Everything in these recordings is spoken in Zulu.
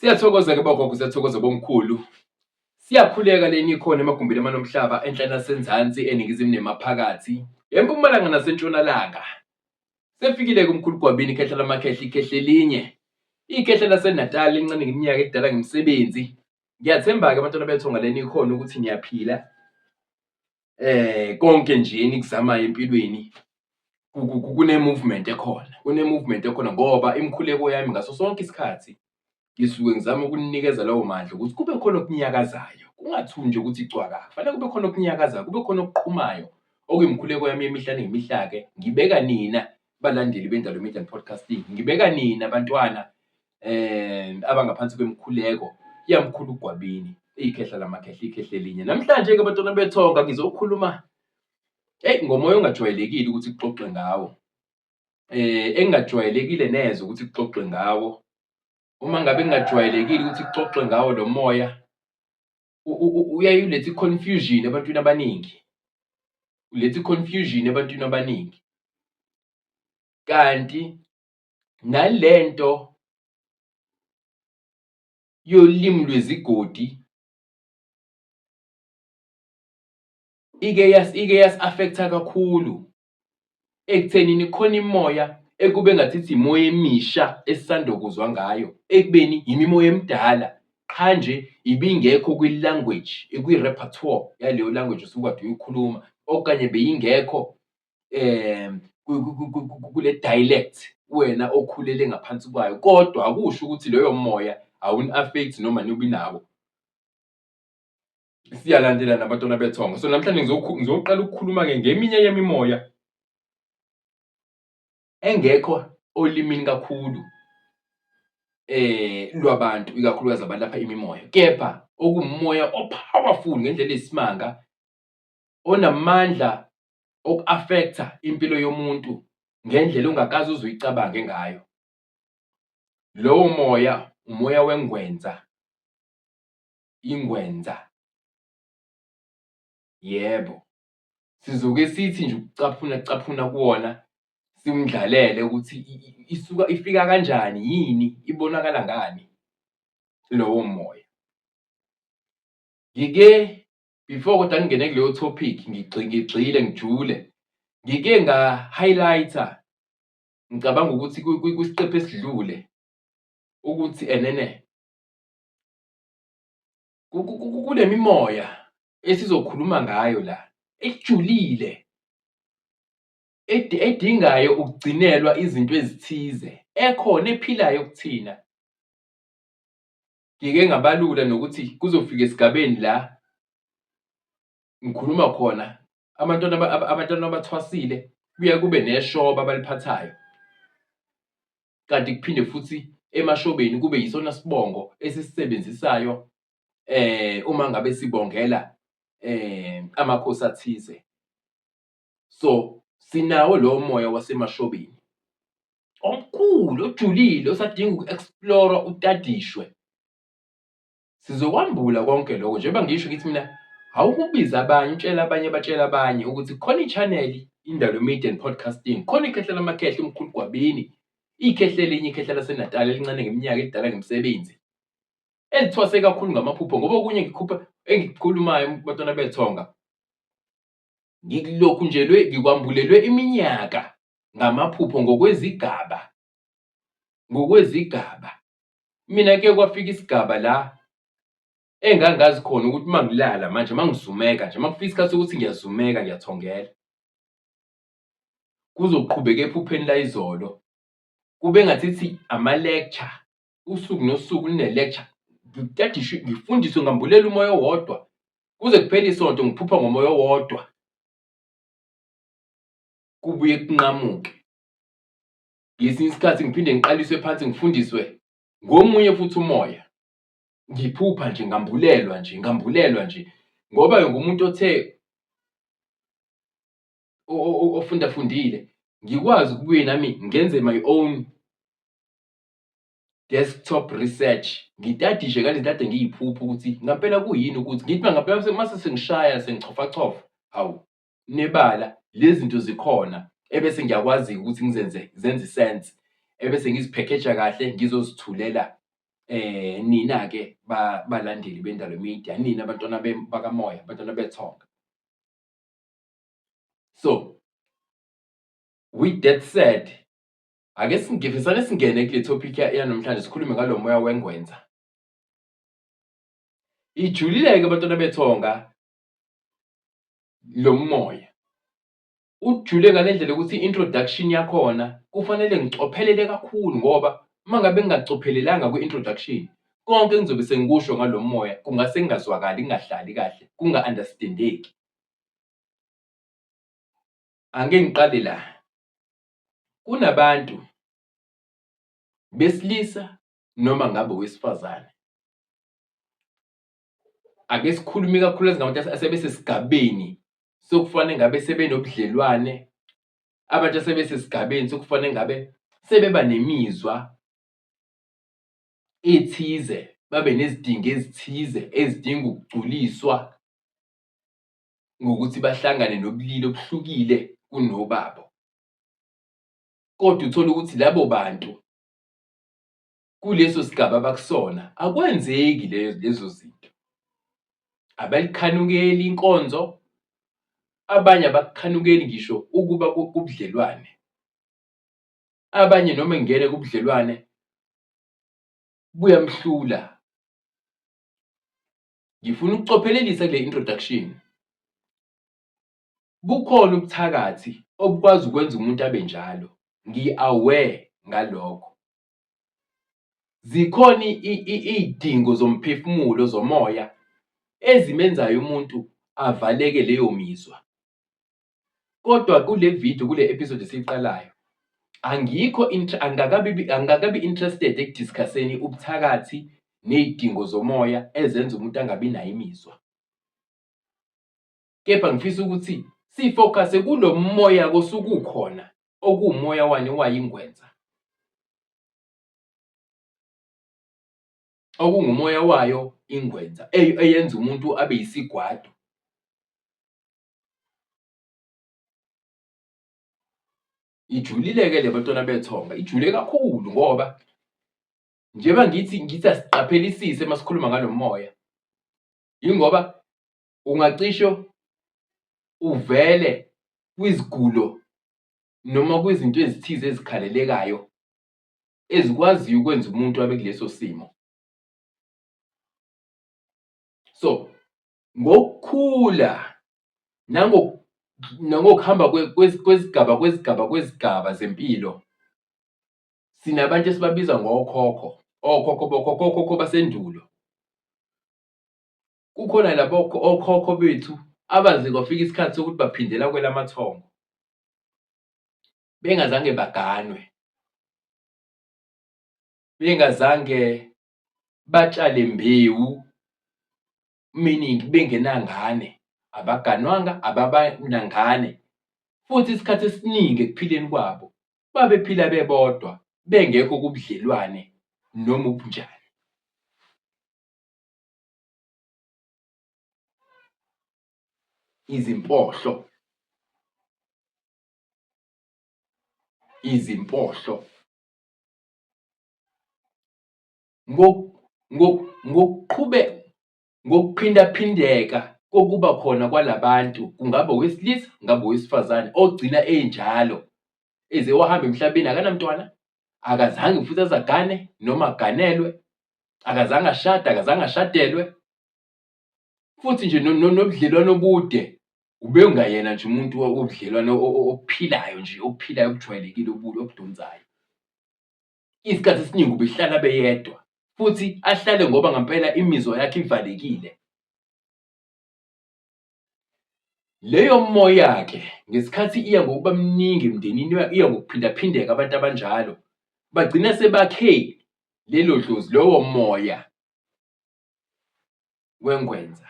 Siyathokoza-ke bogogo, siyathokoza bomkhulu. Siyakhuleka le nikhona emagumbini amanomhlaba enhla nasenzansi, eningizimu nemaphakathi, empumalanga nasentshonalanga. Sefikile-ke umkhulu Gwabini, ikhehla lamakhehla, ikhehla elinye, ikhehla laseNatal elincane ngeminyaka elidala ngemisebenzi. Ngiyathemba-ke abantwana bethonga le nikhona ukuthi niyaphila. Konke nje enikuzamayo empilweni kune-movement ekhona, kune-movement ekhona ngoba imikhuleko yami ngaso sonke isikhathi ngisuke ngizama ukunikeza lawo mandla ukuthi kube khona okunyakazayo, kungathuki nje ukuthi cwaka, kufanele kube khona okunyakazayo, kube khona okuqhumayo, okuyimikhuleko yami yemihla ngemihla-ke. Ngibeka nina balandeli beNdalo Media and Podcasting, ngibeka nina bantwana abangaphansi kwemikhuleko yaMkhulu uGwabini, ikhehla lamakhehla, ikhehla elinye. Namhlanje-ke bantwana bethonga ngizokhuluma eyi ngomoya ongajwayelekile ukuthi kuxoxwe ngawo. Engingajwayelekile neze ukuthi kuxoxwe ngawo. Uma ngabe kungajwayelekile ukuthi kuxoxwe ngawo lo moya, uyaye ulethe i-confusion ebantwini abaningi, uletha i-confusion ebantwini abaningi. Kanti nalento yolimi lwezigodi ike ike yasi-affect-a kakhulu ekuthenini khona imimoya ekube ngathithi imoya emisha esisandokuzwa ngayo ekubeni yimimoya emidala qha nje ibingekho kwi-language, kwi-repertoire yaleyo language osuke kade uyikhuluma okanye beyingekho kule dialect wena okhulele ngaphansi kwayo, kodwa akusho ukuthi loyo moya awuni-affect-i noma nibi nawo. Siyalandelana nabantwana bethongo. So namhlanje ngizoqala ukukhuluma-ke ngeminye yemimoya engekho olimini kakhulu lwabantu, ikakhulukazi abalapha imimoya, kepha okuwumoya o-powerful ngendlela eyisimanga, onamandla oku-affect-a impilo yomuntu ngendlela ongakaze uze uyicabange ngayo. Lowo moya umoya wengwenza. Ingwenza. Yebo. Sizoke sithi nje ukucaphuna caphuna kuwona siwundlalele ukuthi isuka ifika kanjani yini ibonakala ngani lowo moya. Ngike before kodwa ngingene kuleyo topic ngigxile ngijule ngike nga-highlight-a ngicabanga ukuthi kwisiqephu esidlule ukuthi enene Kule mimoya esizokhuluma ngayo la ejulile edingayo ukugcinelwa izinto ezithize ekhona ephilayo kuthina. Ngike ngabalula nokuthi kuzofika esigabeni la ngikhuluma khona abantwana abantwana abathwasile kuye kube neshoba abaliphathayo. Kanti kuphinde futhi emashobeni kube yisona sibongo esisisebenzisayo uma ngabe sibongela amakhosi athize. So sinawo lowo moya wasemashobeni omkhulu ojulile osadinga uku-explore-wa utadishwe. Sizokwambula konke lokho njengoba ngisho ngithi mina awukubize abanye utshele abanye batshele abanye ukuthi khona i-channel Indalo Media and Podcasting, khona ikhehla lamakhehla uMkhulu Gwabini, ikhehla elinye ikhehla laseNatal elincane ngeminyaka elidala ngemisebenzi, elithwase kakhulu ngamaphupho ngoba okunye ngikhupha engikukhulumayo bantwana bethonga ngikulokhu nje ngikwambulelwe iminyaka ngamaphupho ngokwezigaba, ngokwezigaba. Mina ke kwafika isigaba la engangazi khona ukuthi uma ngilala manje uma ngizumeka nje uma kufika isikhathi sokuthi ngiyazumeka ngiyathongela kuzoqhubeka ephupheni layizolo kube ngathithi ama-lecture usuku nosuku line-lecture ngitadishwe ngifundiswe ngambulela umoya owodwa kuze kuphele isonto ngiphupha ngomoya owodwa kubuye kunqamuke. Ngesinye isikhathi ngiphinde ngiqaliswe phansi ngifundiswe ngomunye futhi umoya. Ngiphupha nje ngambulelwa nje ngambulelwa nje ngoba ngumuntu othe ofundafundile ngikwazi ukubuye nami ngenze my own desktop research ngitadishe ngale nto kade ngiyiphupha ukuthi ngampela kuyini ukuthi ngithi ngampela mase sengishaya sengichofachofa hawu nebala lezi zinto zikhona ebese ngiyakwazi-ke ukuthi ngizenze zenze i-sense ebese ngiziphekheja kahle ngizozithulela. Nina-ke balandeli beNdalo Media, nina bantwana bakamoya, bantwana bethonga. So, with that said, ake singifisane singene kule topic yanamhlanje sikhulume ngalo moya wengwenza. Ijulile-ke bantwana bethonga lo moya. Ujule ngale ndlela yokuthi i-introduction yakhona kufanele ngicophelele kakhulu ngoba uma ngabe ngingacophelelanga kwi-introduction, konke engizobe sengikusho ngalo moya kungase kungazwakali, kungahlali kahle, kunga-understand-eki. Ake ngiqale la, kunabantu besilisa noma ngabe owesifazane, ake sikhulume ikakhulukazi ngabantu asebesesigabeni sokufanele ngabe sebenobudlelwane, abantu asebesesigabeni sokufanele ngabe sebeba nemizwa ethize, babe nezidingo ezithize ezidinga ukugculiswa ngokuthi bahlangane nobulili obuhlukile kunobabo. Kodwa uthole ukuthi labo bantu kuleso sigaba abakusona akwenzeki lezo zinto. Abalikhanukeli inkonzo, abanye abakukhanukeli ngisho ukuba kubudlelwane. Abanye noma engena kubudlelwane buyamhlula. Ngifuna ukucophelelisa kule introduction. Bukhona ubuthakathi obukwazi ukwenza umuntu abe njalo, ngi-aware ngalokho. Zikhona iy'dingo zomphefumulo zomoya ezimenzayo umuntu avaleke leyo mizwa. Kodwa kule video, kule episode esiyiqalayo, angikho angikakabi angikakabi interested eku-discuss-eni ubuthakathi ney'dingo zomoya ezenza umuntu angabi nayo imizwa. Kepha ngifisa ukuthi sifokhase kulo moya kosuke ukhona okuwumoya wani wayingwenza. Okungumoya wayo ingwenza eyenza umuntu abe yisigwadu. Ijulile-ke le bantwana bethonga, ijule kakhulu ngoba njengoba ngithi ngithi asiqaphelisise uma sikhuluma ngalo moya, yingoba ungacishe uvele kwizigulo noma kwizinto ezithize ezikhalelekayo ezikwaziyo ukwenza umuntu abe kuleso simo. So, ngokukhula nangokuhamba kwezigaba kwezigaba kwezigaba zempilo, sinabantu esibabiza ngokhokho, okhokho bokhokho, okhokho basendulo. Kukhona labo okhokho bethu abaze kwafika isikhathi sokuthi baphindela kwelamathongo bengazange baganwe, bengazange batshale mbewu, meaning bengenangane, abaganwanga, ababanangane futhi isikhathi esiningi ekuphileni kwabo babephila bebodwa bengekho kubudlelwane noma obunjani. Izimpohlo. Izimpohlo. Ngokuphindaphindeka kokuba khona kwalabantu, kungaba owesilisa, kungaba owesifazane ogcina enjalo eze wahamba emhlabeni akanamntwana, akazange futhi aze agane noma aganelwe, akazange ashade, akazange ashadelwe, futhi nje nobudlelwano obude ubengayena nje umuntu wobudlelwano obuphilayo nje, obuphilayo obujwayelekile obudonsayo. Isikhathi esiningi ubehlala beyedwa futhi ahlale ngoba ngampela imizwa yakhe ivalekile. Leyo moya-ke ngesikhathi iya ngokuba miningi emndenini iya ngokuphindaphindeka abantu abanjalo bagcina sebakhe lelo dlozi lowo moya wengwenza.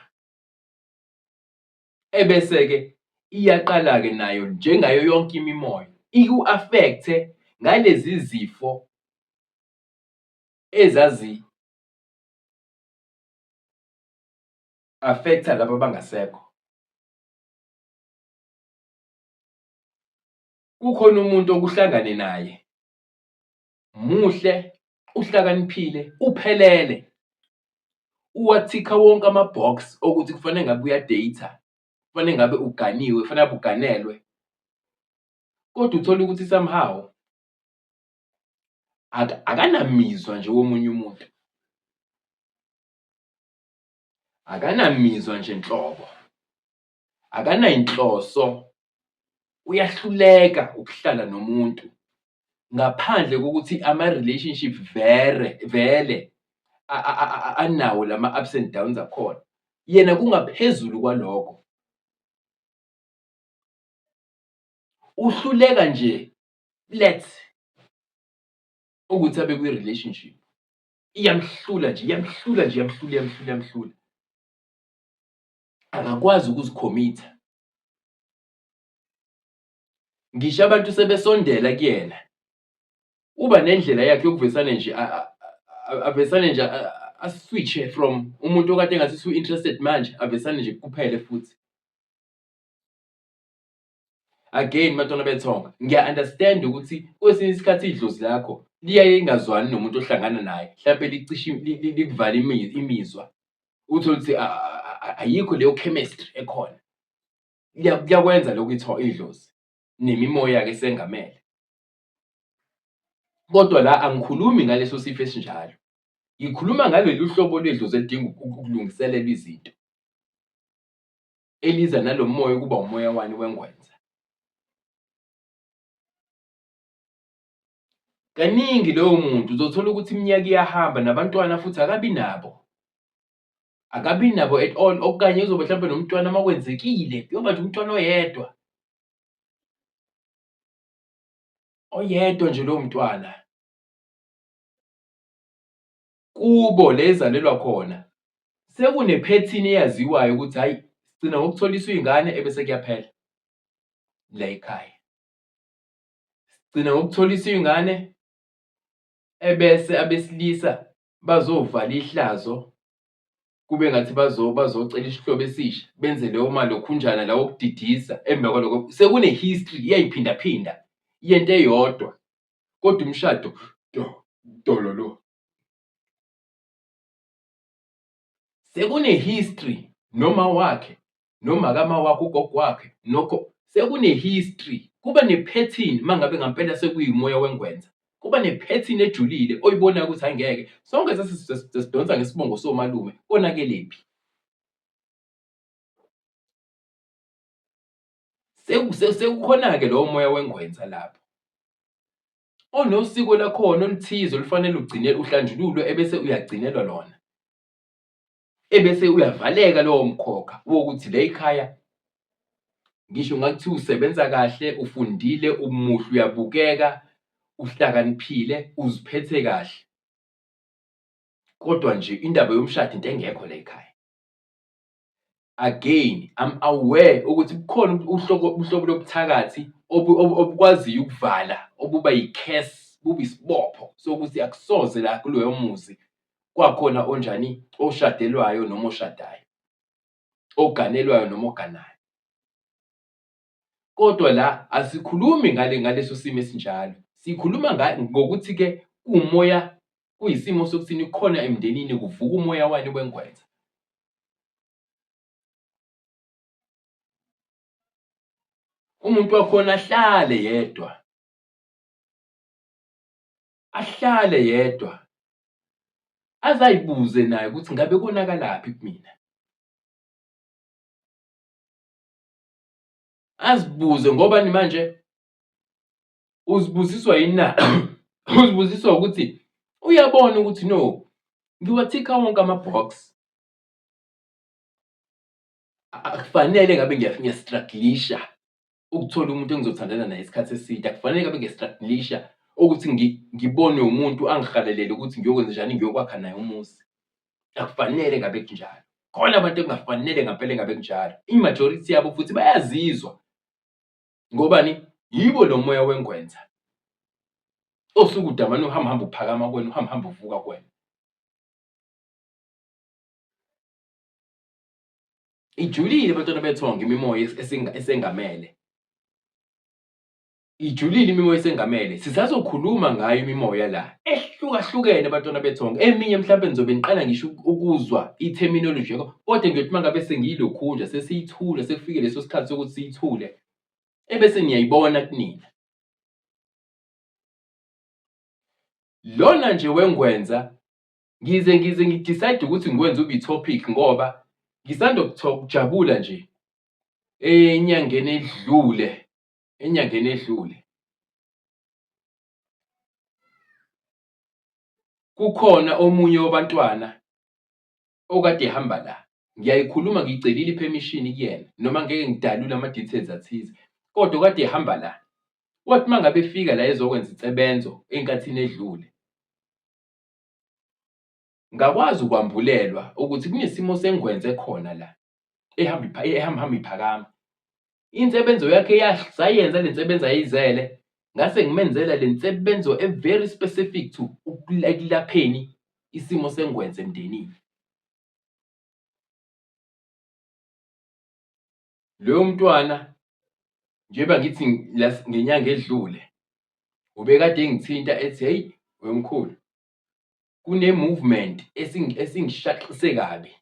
Ebese-ke iyaqala-ke nayo njengayo yonke imimoya iku-affect-e ngalezi zifo ezazi affect-a laba abangasekho. Kukhona umuntu okuhlangane naye, muhle, Uhlakaniphile, uphelele, uwathikha wonke ama-box okuthi kufanele ngabe uya-date-a, kufanele ngabe uganiwe, kufanele ngabe uganelwe, kodwa uthole ukuthi somehow akanamizwa nje womunye umuntu, akanamizwa nje nhlobo, akanayinhloso, uyahluleka ukuhlala nomuntu ngaphandle kokuthi ama-relationship vere vele anawo lama-ups and downs akhona. Yena kungaphezulu kwalokho. Uhluleka nje flat ukuthi abe kwi-relationship. Iyamhlula nje, iyamhlula nje, iyamhlula, iyamhlula, iyamhlula. Akakwazi ukuzikhomitha. Ngisho abantu sebesondela kuyena, uba nendlela yakhe yokuvesane nje avesane nje aswitche from umuntu okade engathi usu-interested manje avesane nje kuphele futhi. Again bantwana bethonga, ngiya-understand ukuthi kwesinye isikhathi idlozi lakho liyaye lingazwani nomuntu ohlangana naye, hlampe licishe likuvale imizwa, uthole ukuthi ayikho leyo chemistry ekhona. Liyakwenza lokho idlozi nemimoya-ke esengamele. Kodwa la angikhulumi ngaleso sifo esinjalo, ngikhuluma ngalolu hlobo lwedlozi elidinga ukulungiselelwa izinto, eliza nalo moya ukuba umoya wani wengwenza. Kaningi loyo muntu uzothola ukuthi iminyaka iyahamba nabantwana futhi akabi nabo, akabi nabo at all, okanye uzoba mhlawumbe nomntwana uma kwenzekile kuyoba nje umntwana oyedwa, oyedwa nje lowo mntwana. Kubo le ezalelwa khona sekunephethini eyaziwayo ukuthi hhayi sigcina ngokutholiswa iy'ngane ebese kuyaphela la ekhaya. Sigcina ngokutholiswa iy'ngane ebese abesilisa bazovala ihlazo kube ngathi bazocela isihlobo esisha benze leyo malokhunjana lawo okudidisa emva kwaloko sekune-history iyayiphindaphinda yento eyodwa kodwa umshado do dololo. Sekune-history noma wakhe noma kama wakhe ugogo wakhe nokho sekune-history kuba nephethini uma ngabe ngampela sekuyimoya wengwenza kuba nephethini ejulile oyibonayo ukuthi hhayi ngeke sonke sesidonsa ngesibongo somalume konakelephi. Sekukhona-ke lowo moya wengwenza lapho onosiko lakhona oluthize olufanele ugcine uhlanjululwe ebese uyagcinelwa lona, ebese uyavaleka lowo mkhokha wokuthi la ekhaya ngisho kungakuthiwa usebenza kahle, ufundile, umuhle, uyabukeka, uhlakaniphile, uziphethe kahle, kodwa nje indaba yomshado into engekho la ekhaya. Again, I'm aware ukuthi bukhona uhlobo uhlobo lobuthakathi obukwaziyo ukuvala obuba yi-curse, bube isibopho sokuthi akusoze la kuloyo muzi kwakhona onjani oshadelwayo noma oshadayo, oganelwayo noma oganayo. Kodwa la asikhulumi ngale ngaleso simo esinjalo, sikhuluma ngokuthi-ke kuwumoya, kuyisimo sokuthini khona emndenini kuvuka umoya wani wengwenza. Umuntu wakhona ahlale yedwa, ahlale yedwa aze ayibuze naye ukuthi ngabe konakalaphi kumina. Azibuze ngobani manje? Uzibuziswa yini na? Uzibuziswa ukuthi uyabona ukuthi no, ngiwathikha wonke ama-box. Akufanele ngabe ngiya-struggle-isha ukuthola umuntu engizothandana naye isikhathi eside, akufanele ngabe ngiya-struggle-isha ukuthi ngibonwe umuntu angihalelele ukuthi ngiyokwenzenjani, ngiyokwakha naye umuzi. Akufanele ngabe kunjalo. Khona abantu ekungafanele ngampela engabe kunjalo. I-majority yabo futhi bayazizwa. Ngobani? Yibo lo moya wengwenza osuke udamane uhamba hamba uphakama kuwena, uhamba hamba uvuka kuwena. Ijulile bantwana bethonga imimoya esengamele. Ijulile imimoya esengamele, sisazokhuluma ngayo imimoya la ehlukahlukene bantwana bethongo. Eminye mhlawumbe nizobe niqala ngisho ukuzwa i-terminology yakho, kodwa ngiyothi uma ngabe sengiyilokhunja sesiyithula sekufike leso sikhathi sokuthi siyithule, ebese niyayibona kunina. Lona nje wengwenza ngize ngi-decide ukuthi ngiwenze ube i-topic ngoba ngisanda kujabula nje enyangeni edlule, enyangeni edlule. Kukhona omunye wabantwana okade ehamba la, ngiyayikhuluma ngiyicelile i-permission kuyena noma ngeke ngidalule ama-details athize, kodwa okade ehamba la, wathi uma ngabe efika la ezokwenza insebenzo enkathini edlule, ngakwazi ukwambulelwa ukuthi kunesimo sengwenze khona la ehamba ehamba hamba iphakama. Insebenzo yakhe sayenza le nsebenzo ayizele, ngase ngimenzela le nsebenzo e-very specific to ekulapheni isimo sengwenze emndenini. Loyo mntwana njengoba ngithi ngenyanga edlule ubekade engithinta ethi, hheyi wemkhulu kune-movement esingishaqise kabi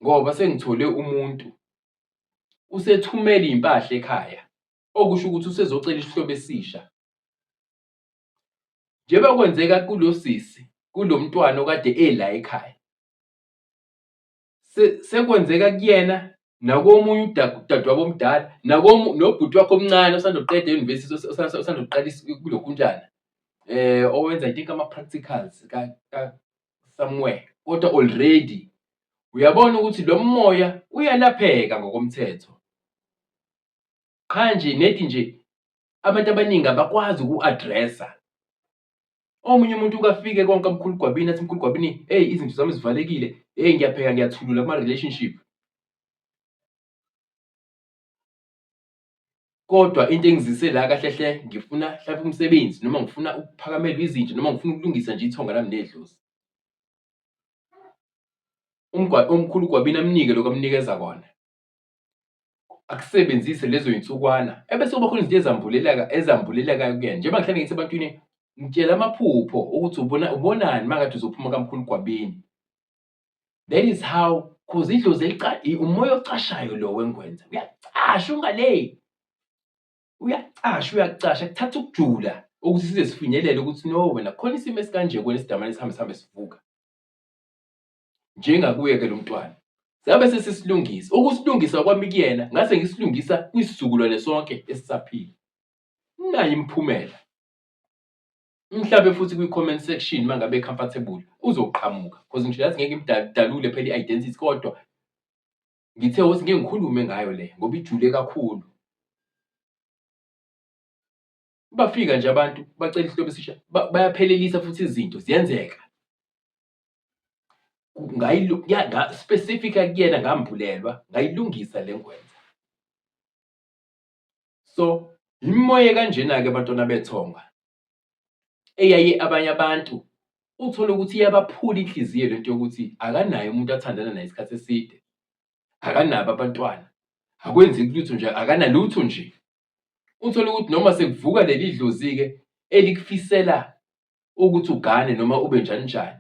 ngoba sengithole umuntu usethumela iy'mpahla ekhaya, okusho ukuthi usezocela isihlobo esisha. Njengoba kwenzeka kulo sisi, kulo mntwana okade ela ekhaya, sekwenzeka kuyena nakomunye udadewabo omdala nobhuti wakhe omncane osanda kuqeda e-university osanda kuqala kulokhunjana owenza I think ama-practicals somewhere kodwa already uyabona ukuthi lo moya uyalapheka ngokomthetho. Qha nje nedi nje abantu abaningi abakwazi uku-address-a. Omunye umuntu uke afike konke Mkhulu Gwabini athi Mkhulu Gwabini, eyi izinto zami zivalekile, hheyi ngiyapheka ngiyathulula kuma-relationship. Kodwa into engizise la kahle hle ngifuna mhlampe umsebenzi noma ngifuna ukuphakamelwa izinto noma ngifuna ukulungisa nje ithonga lami nedlozi. Umkhulu Gwabini amnike lokhu amnikeza kona. Akusebenzise lezo y'nsukwana ebese kuba khona izinto ezambuleleka ezambulelekayo kuyena. Njengoba ngihlale ngithi ebantwini ngitshela amaphupho ukuthi ubona ubonani uma ngabe uzophuma kamkhulu Gwabini. That is how cause idlozi umoya ocashayo lo wengwenza uyacasha ungale uyacasha uyacasha kuthatha ukujula ukuthi size sifinyelele ukuthi no wena khona isimo esikanje kuwena esidamane sihambe sihambe sivuka. Njengakuye-ke lo mntwana. Sabe sesisilungisa. Ukusilungisa kwami kuyena ngase ngisilungisa kwisizukulwane sonke esisaphila. Nayi imiphumela. Mhlampe futhi kwi-comment section uma ngabe comfortable uzoqhamuka because ngisho yazi ngeke ngimdalule phela i-identity kodwa ngithe ukuthi ngeke ngikhulume ngayo le ngoba ijule kakhulu. Bafika nje abantu bacela isihlobo esisha bayaphelelisa futhi izinto ziyenzeka. Specific kuyena ngambulelwa ngayilungisa le ngwenza. So imimoya ekanjena-ke bantwana bethonga eyaye abanye abantu uthole ukuthi iyabaphula inhliziyo lento yokuthi akanaye umuntu athandana naye isikhathi eside, akanabo abantwana, akwenzeki lutho nje, akanalutho nje. Uthole ukuthi noma sekuvuka leli dlozi-ke elikufisela ukuthi ugane noma ube njani njani,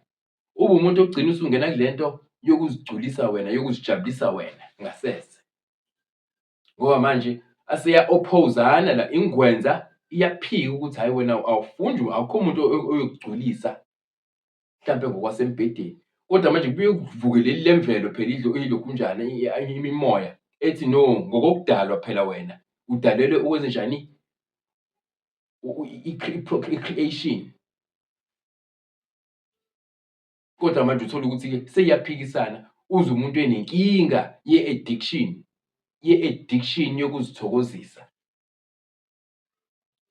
ube umuntu ogcina usungena kule nto yokuzigculisa wena, yokuzijabulisa wena ngasese. Ngoba manje aseya-ophozana la, ingwenza iyaphika ukuthi hhayi wena awufundi, akukho muntu oyokugculisa mhlampe ngokwasembhedeni. Kodwa manje kubuye kuvuke leli lemvelo phela ilokhunjana imimoya ethi no ngokokudalwa phela wena udalelwe ukwenzenjani? I-creation. Kodwa manje uthole ukuthi-ke seyiyaphikisana uze umuntu enenkinga ye-addiction, ye-addiction yokuzithokozisa.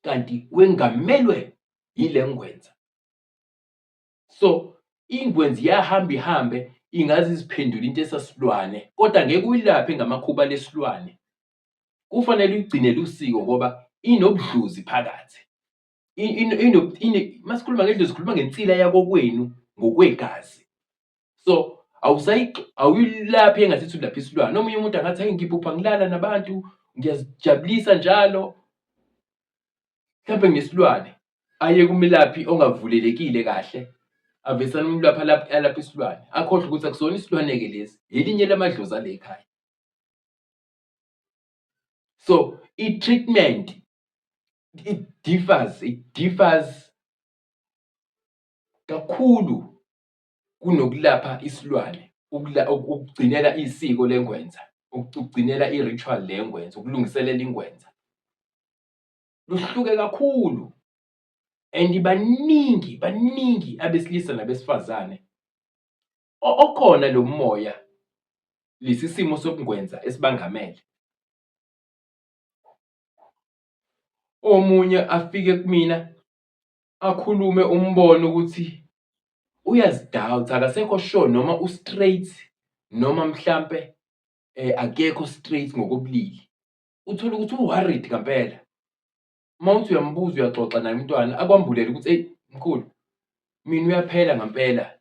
Kanti wengamelwe yile ngwenza. So ingwenzi iyahamba ihambe ingaze iziphendule into esasilwane kodwa ngeke uyilaphe ngamakhuba lesilwane. Kufanele uyigcinele usiko ngoba inobudlozi phakathi. Uma sikhuluma ngedlozi sikhuluma ngensila yakokwenu ngokwegazi. So awuyilaphi engathi ulapha isilwane. Omunye umuntu angathi hhayi ngiphupha ngilala nabantu, ngiyazijabulisa njalo. Mhlawumbe ngesilwane aye kumelaphi ongavulelekile kahle, avesane umlaphi alaphe isilwane, akhohlwe ukuthi akusona isilwane-ke lesi, elinye lamadlozi ala ekhaya. So i-treatment it differs kakhulu kunokulapha isilwane, ukugcinela isiko lengwenza, ukugcinela i-ritual lengwenza, ukulungiselela ingwenza. Luhluke kakhulu and baningi baningi abesilisa nabesifazane okhona lo moya, lesi simo sokungwenza esibangamele. Omunye afike kumina akhulume umbono ukuthi uyazi-doubt-a, akasekho sure noma u-straight noma mhlampe akekho straight ngokobulili. Uthole ukuthi u-worried ngempela. Uma uthi uyambuza uyaxoxa naye umntwana akwambulele ukuthi eyi mkhulu mina uyaphela ngempela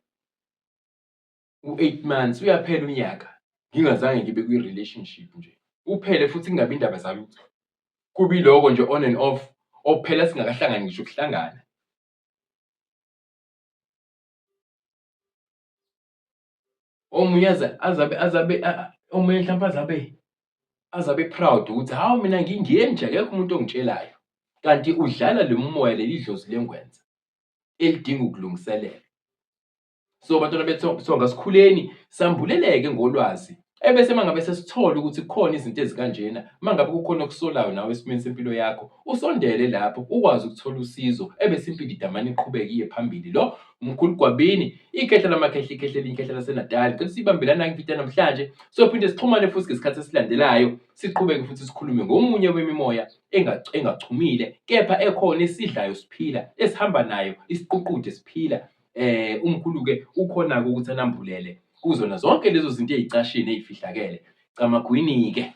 u-8 months, uyaphela unyaka ngingazange ngibe kwi-relationship nje. Uphele futhi kungabi indaba zalutho. Kube iloko nje on and off ophela singakahlangani ngisho ukuhlangana. Omunye aze azabe azabe omunye mhlawumpe azabe proud ukuthi hawu mina ngingiyeni nje akekho umuntu ongitshelayo. Kanti udlala lo moya leli dlozi lengwenza elidinga ukulungiselelwa. So bantwana bethonga sikhuleni sambuleleke ngolwazi ebese uma ngabe sesithola ukuthi kukhona izinto ezikanjena, uma ngabe kukhona okusolayo nawe esimweni sempilo yakho, usondele lapho ukwazi ukuthola usizo ebese impilo idamane iqhubeke iye phambili. Lo umkhulu Gwabini, ikhehla lamakhehla, ikhehla elinye, ikhehla laseNatali. Ngicela siyibambelana ividiyo namhlanje, sophinde sixhumane futhi ngesikhathi esilandelayo, siqhubeke futhi sikhulume ngomunye wemimoya engachumile kepha ekhona esidlayo siphila, esihamba nayo isiququde siphila. Umkhulu-ke ukhona-ke ukuthi anambulele kuzona zonke lezo zinto ey'cashile ney'fihlakele. Camagwini-ke.